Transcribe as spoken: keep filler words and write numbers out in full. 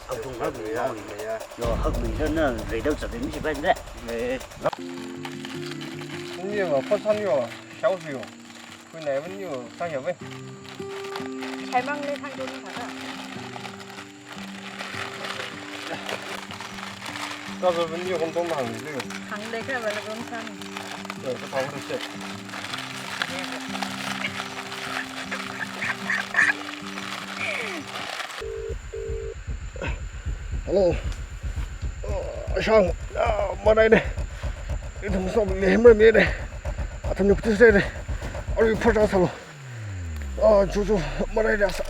Haktung hakmei ya, ya. Yo, hakmei da na reidao zabe mi sibai de. Ni ma phasan yo, shao si yo. Kuinai man yo, sa ya be. Chaimang le thang dong thang ka. Ka ba man yo kon tong hang le. Hang le ka ba le kon san. Yo, ka thang se. Hello. Ah, shang, ah, marai ne. Ithum som le himra mi ne. Athum yuk tis ne. Ari phaja salo. Ah, chu chu, marai ne sa.